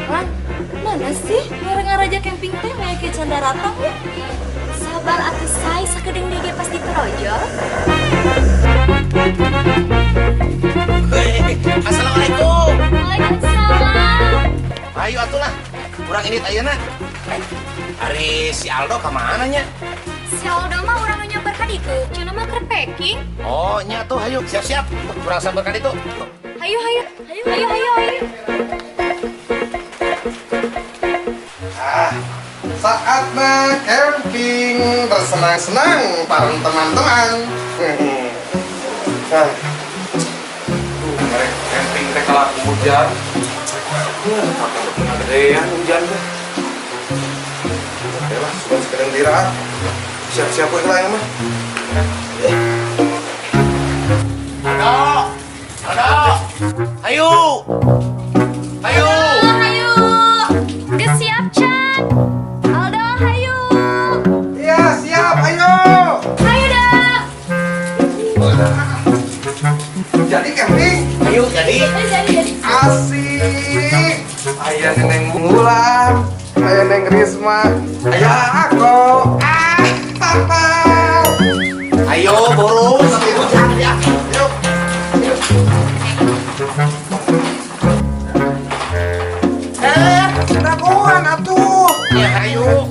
Lan, mana sih ngarang ngaraja camping teh maya can daratang ya? Sabar atuh say, sakedeung deui ge pasti torojol. Hei, assalamualaikum. Waalaikumsalam. Ayo atuh lah. Kurang ini ayeuna. Eh, ari si Aldo ka mana nya? Si Aldo mah urang nu nyamper ka ditu, cenah mah keur packing. Oh, nya tuh hayu siap-siap. Kurang sambar ka ditu. Hayu hayu, hayu hayu hayu hayu. Ah, saatnya camping bersenang-senang bareng teman-teman. Ah. Mereka camping teh kalah hujan. Gedean hujan teh. Oke lah, sudah sekedar istirahat. Siap-siap we lah ya mah. Aldo. Aldo. Hayu. Hayu. Hayu. Geus siap can. Aldo hayu. Iya, siap, ayo. Hayu dah. Jadi camping Hayu jadi. Jadi jadi jadi. Asik. Aya Neng Wulan, aya Neng Risma, aya aku. Ah, Ayo buru sampai hujan ya. Yuk. Yuk. Eh, dagoan atuh. Ya hayu.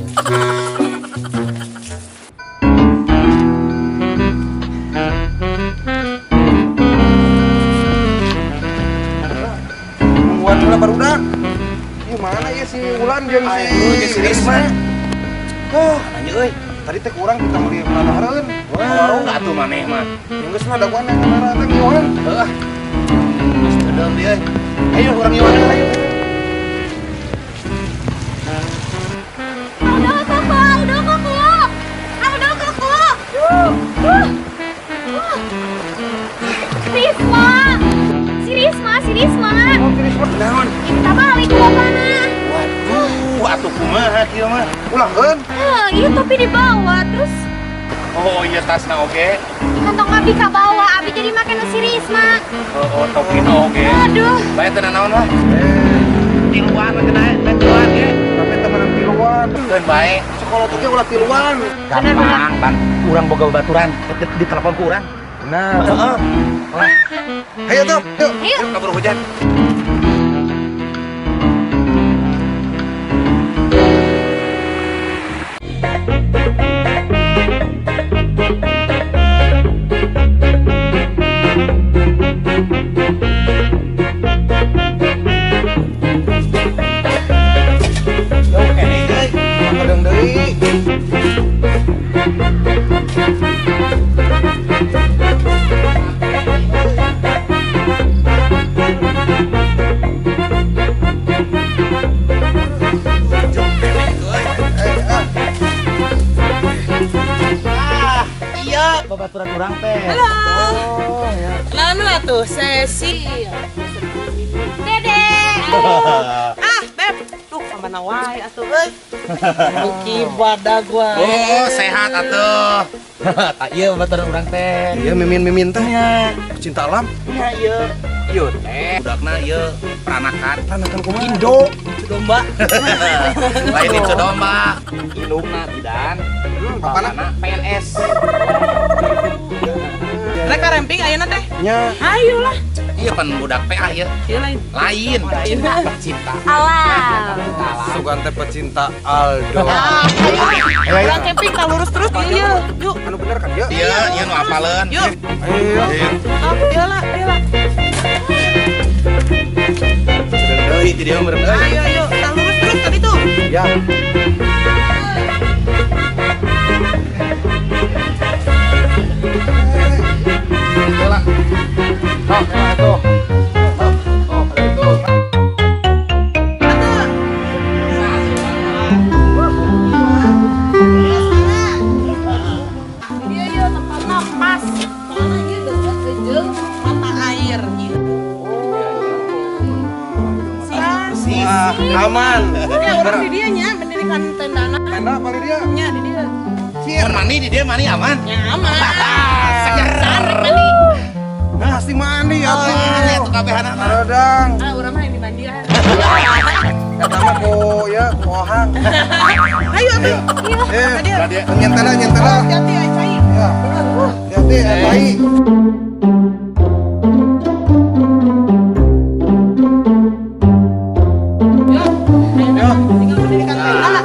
Nungguan heula barudak. Ieu mana ya si Wulan jeung si Ayo jeung si Risma. Oh, Nanya euy. Tadi teh kurang kita meuli nanahareun. Warung atuh maneh mah. Yang geus lah dagoan yang nanahareun teh ngiuhan. Heeh. Geus teudeum deui euy. Ayo urang ngiuhan ayo. Aldo koko, Aldo koko. Aldo koko. Risma. Si Risma, si Risma. Oh, si Risma naon? Kita balik ke bapana. Waduh, atuh kumaha kieu mah? Ulangkeun. Eh, iya topi dibawa terus Oh iya tasna oge. Kantong abi kabawa, abi jadi makan si Risma. Oh, oh topina oge. Aduh. Bae teu nanaon lah. Eh, Tiluan we kena, teh tiluan ge. Tapi temenan tiluan. Keun bae. Sekolah tuh ge ulah tiluan. Gampang, Bang. Urang boga babaturan, di telepon ku urang. Nah, Heeh. ayo tuh, yuk. Ayo. Yuk kabur hujan. Jauh keneh euy. Kadang deui. Jauh keneh euy. Eh, ah. Ah, iya babaturan urang teh. Halo. Oh, ya. Kenalan dulu tuh, Cecil. Dede. Ah, Beb. Tuh, kemana wae atuh euy. Muki badag wae. Oh, sehat atuh. Tak ieu babaturan urang teh. Iya mimin-mimin teh. Nya, Cinta alam. nya ieu. Ieu teh budakna ieu peranakan. Peranakan kumaha? Indo. Incu domba. Lain incu domba. Indungna bidan. Bapana? Bapana PNS. Rek camping ayeuna teh. Nya. Ayo lah. Iya pan budak PA ya. Ieu lain. Lain. Lain. Pecinta. Alam. Sugan teh pecinta Aldo. Ayo. Urang camping tak lurus terus ieu. Yuk. Anu bener kan ya? Iya, iya nu apaleun. Yuk. Ayo. Oh, ieu lah, ieu lah. Deui ti dieu meureun euy. Ayo, ayo, tak lurus terus tadi tuh. Ya. Bola. Sok, ya tuh. Oh, itu. Iya, iya, tempatnya pas. Soalnya ieu deket jeung mata air gitu. Wah, aman. Oke, Urang di dieu nya mendirikan tendana. Tenda balik dia. Nya di dieu. Mun mandi di dieu mandi aman. Nya aman. Seger. Sarek mandi. Pasti mandi Oh, atuh. atuh kabehanana. Barudak. Ah, urang mah yang dimandian. Kata mah ku ya ku ohang. Ayo atuh. Eh, Ka dieu. nyentela nyentela. Hati-hati ai cai. Ya. Hati-hati eh, tai. Yo. Ayo, tinggal mendirikan tenda.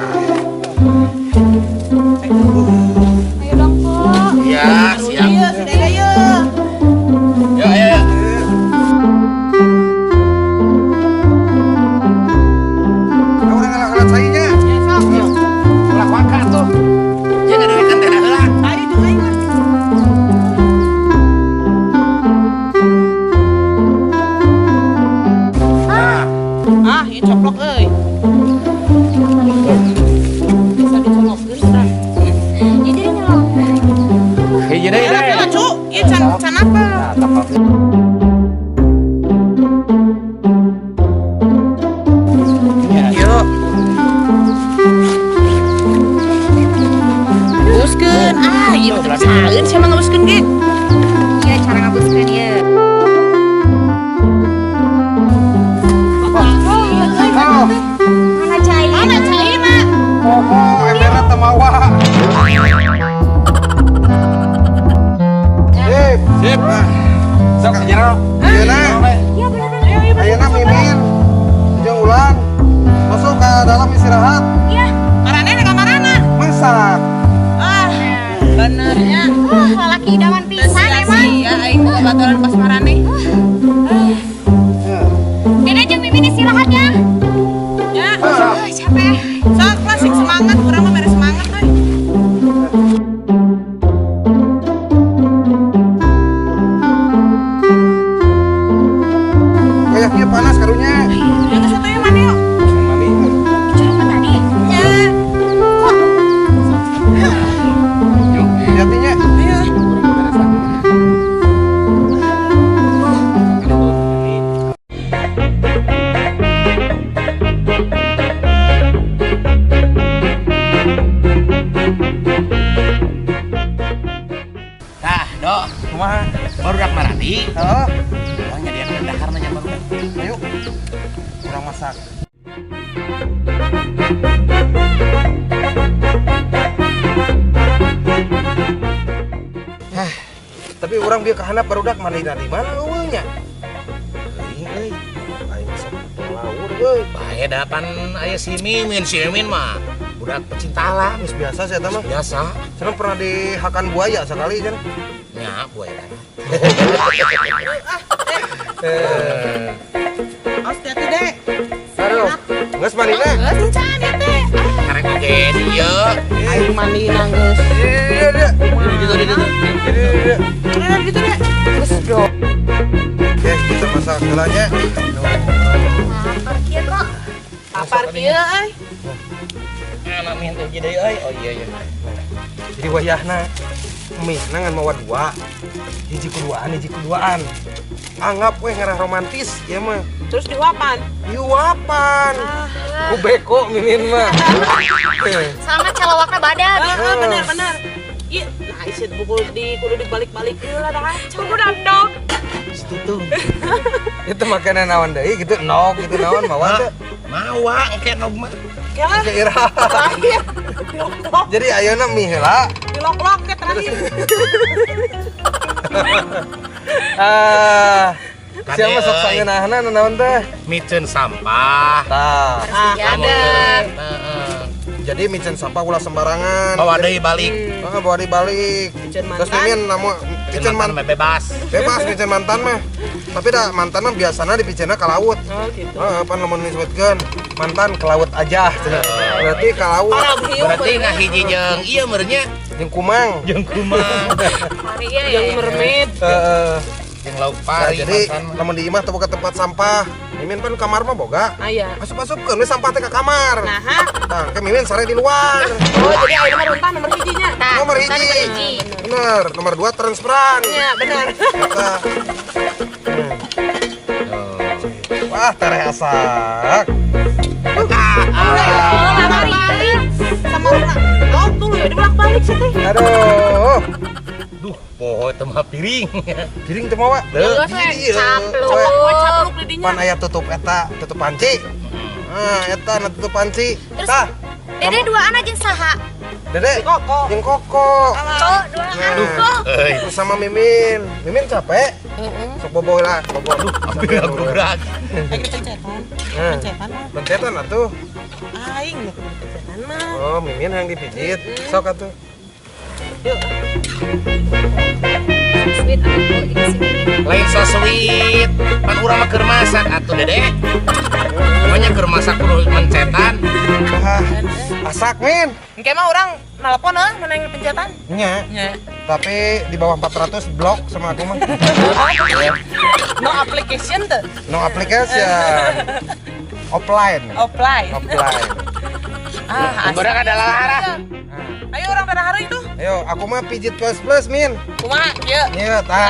Ayo dong, kok. Ya, siap. Iya, si Dede yeuh. Yo, ayo. Ayo. Nah, urang ngalah-ngalah cainya. Ya sok. Yo. Ulah waka tuh. Dia ngadirikan tenda heula. Ayo jeung aing lah. Nah, Ah, ieu coplok euy. Bisa dicolokkeun urang. Ya jadi nyolong. Hiji deui Kela deh. kela cu, ieu can can apa? Yuk. Buskeun. Ah, ieu mah teu bisaeun sia mah ngabuskeun ge. Iya, cara ngabuskeun ieu. Oh, Mana cai? Mana caina? poho emberna teu mawa. Sip. Sip. Nah, Sok jero. ayeuna Iya, bener-bener. ayeuna Mimin jeung Ulan masuk ke dalam istirahat Iya. Marane ka kamarana? masak. Ah, benernya. Lalaki idaman pisan emang. Sia aing boga baturan pas marane. Ya. Dede jeung Mimin istirahat ya. Ya, Ah, capek. sok lah sing semangat, urang mah mere semangat euy. Kayaknya panas karunya. Ya geus atuh yeuh mandi yuk. Mandi. Curug mah tadi. Ya. Kok Hati-hatinya. Ayo. Tah, Dok. Kumaha? Barudak marandi. Heeh. Urang nyadiakeun daharna nya barudak. Ayo. Urang masak. Eh, tapi urang bieu kahandap barudak mandi dari mana eueuh nya? Teuing euy. Aing sok laur euy. Bae da pan aya si Mimin mah budak pecinta alam. Geus biasa sih eta mah. Biasa. Cenah pernah dihakan buaya sekali kan. Nya buaya darat. Eh, Awas hati-hati, Dek. aduh. Geus mandina. Geus encan ya teh. Karek oge dieu. Aing mandi geus. Iya, iya. Gitu gitu. Iya, iya. Udah gitu deh. Geus dong. Oke, kita masak heula nya. Lapar kieu kok. Lapar kieu euy. Anak min teh deui euy. Oh iya iya. Jadi wayahna mie ngan mawa dua. Hiji kuduaan, hiji kuduaan. Anggap we ngarah romantis ya mah. Terus diuapan. Diuapan. Ku beko Mimin mah. Eh, Soalnya calawakna badag. Heeh, bener bener. Ieu, nah isi pukul di kudu dibalik-balik heula dah. Kudu dong. Situ. Itu makanan naon deui gitu, nog gitu naon mawa teh. Mawa engke nog mah. Kela Oke, ira. terakhir. Dilok-lok, Jadi ayeuna mie heula. dilok-lok ke terakhir. Ah, siapa sok Kade, euy. sangeunahna naon teh? Miceun sampah. Tah. Ah, ada. Heeh. Jadi miceun sampah ulah sembarangan. Bawa deui balik. Heeh, bawa deui balik. Miceun Terus mantan. Mimin namu Miceun miceun mantan man mah bebas. bebas miceun mantan mah. Tapi dah mantan mah biasana dipiceunna ka laut. Oh, gitu. Heeh, pan lamun disebutkeun mantan ke laut aja cenah. Berarti ke laut Parah hiu. Berarti ngahiji jeung ieu meureunnya jeung kumang. jeung kumang. Pari ya. Yang mermaid. Heeh. Jeung lauk Nah, pari jadi mantan mah. lamun di imah teu boga tempat sampah. Mimin pan kamar mah boga. Aya. Asup-asupkeun we sampah teh ka kamar. Nah, ha? Nah, ke Mimin sare di luar. Oh, jadi ayeuna mah runtah nomor hijinya. Nah, Nomor runtah hiji. nomor hiji. Bener, nomor 2 transferan. Iya, benar. Eta. Wah, tereh asak. Ah. Aduh. Duh, poho teu mah piring. Piring teu mawa. Capluk. Capluk di dinya. Pan aya tutup eta, tutup panci. Nah, eta na tutup panci. Tah. Dede duaan aja saha? Dede Koko. Jeung Koko. Oh, duaan kok. Terus sama Mimin. Mimin capek? Sok bobo lah, bobo. Aduh, hampir aku berat. Aing pencetan. Pencetan mah. Pencetan atuh. Aing nu pencetan mah. Oh, Mimin yang dipijit. Sok atuh. Yuk. Sweet atuh jeung si Mimin. Lain so sweet. Pan urang mah keur masak atuh, Dede. Namanya keur masak kudu mencetan. Ah, asak, Min. Engke mah urang nelpon euy mana yang pencetan? Nya. Nya. Tapi di bawah 400 blok sama aku mah. No application tuh. No application. Offline. Offline. Offline. Ah, Urang ada lalahara. Ayo urang pada hari itu. Ayo, aku mah pijit plus plus, Min. Kumaha kieu? Iya, tah.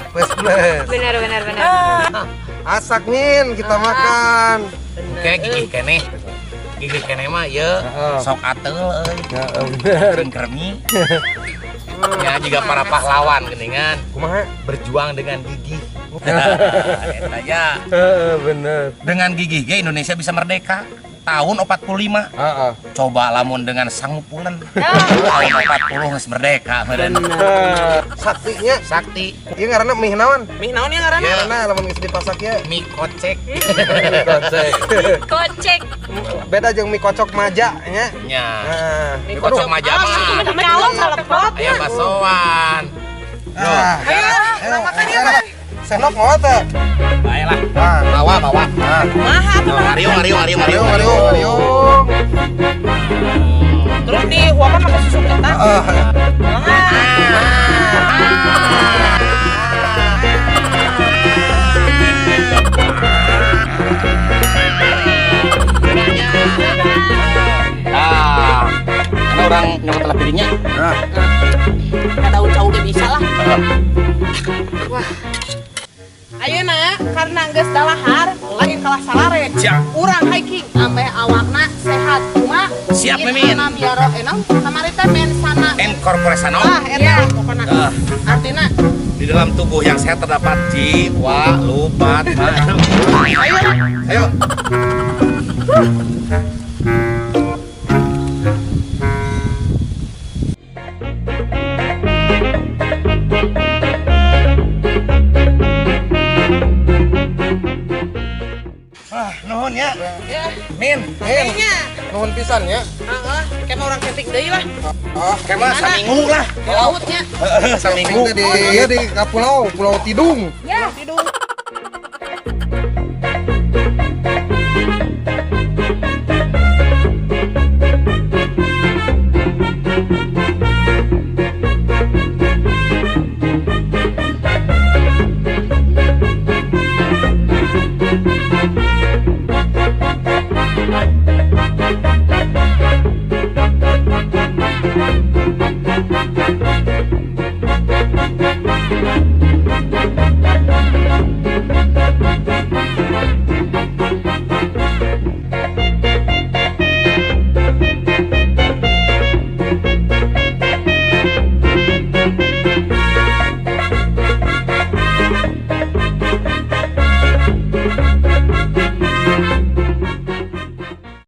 Plus plus. Benar benar benar. Asak, Min, kita makan. Oke, gigih keneh. Gigih keneh mah ieu sok ateul euy. Heeh, bener. Sing kremi. Ya juga para pahlawan geuningan Kumaha? berjuang dengan gigih. Eta ya. Heeh, bener. Dengan gigih ge Indonesia bisa merdeka. Tahun 45. Heeh. Coba lamun dengan sangupulen. Tahun 40 geus merdeka meureun. Saktinya Sakti ieu ngaranna mie naon? Mie naon ya ngaranna? Ngaranna lamun geus dipasak ya. mie kocek. Mie kocek. Kocek. Beda jeung mie kocok maja nya. Nya. Nah, Mie kocok maja mah. Calon salepot. Aya basoan. Ah, Ayo, urang makan ya, Bang. Sendok mau teh? Baiklah. Ah, Bawa, bawa. ah. Kumaha atuh? Ariung, ariung, ariung, ariung, Ariung, ariung, ariung. Terus dihuapan pakai susu eta. Ah, Ah, karena orang nyokot telah piringnya. ah. Ka daun cau ge bisa lah. Wah. Ayeuna karena geus dalahar lain kalah salare. Siap. Urang hiking ambeh awakna sehat kumaha? Siap, Mimin. Enam yaro enam kamari teh men sana. Incorporation. Ah, eta pokona. Ah. Artina Di dalam tubuh yang sehat terdapat jiwa, lupat, manu. ayo Ayo. Ah, nuhun ya. Ya. Min, Min, Kayaknya. nuhun pisan ya. Heeh, kayak mau orang camping deui lah. Ah, kayak mah saminggu lah. Di lautnya. Heeh, saminggu. di iya di pulau, Pulau Tidung. Ya. Tidung.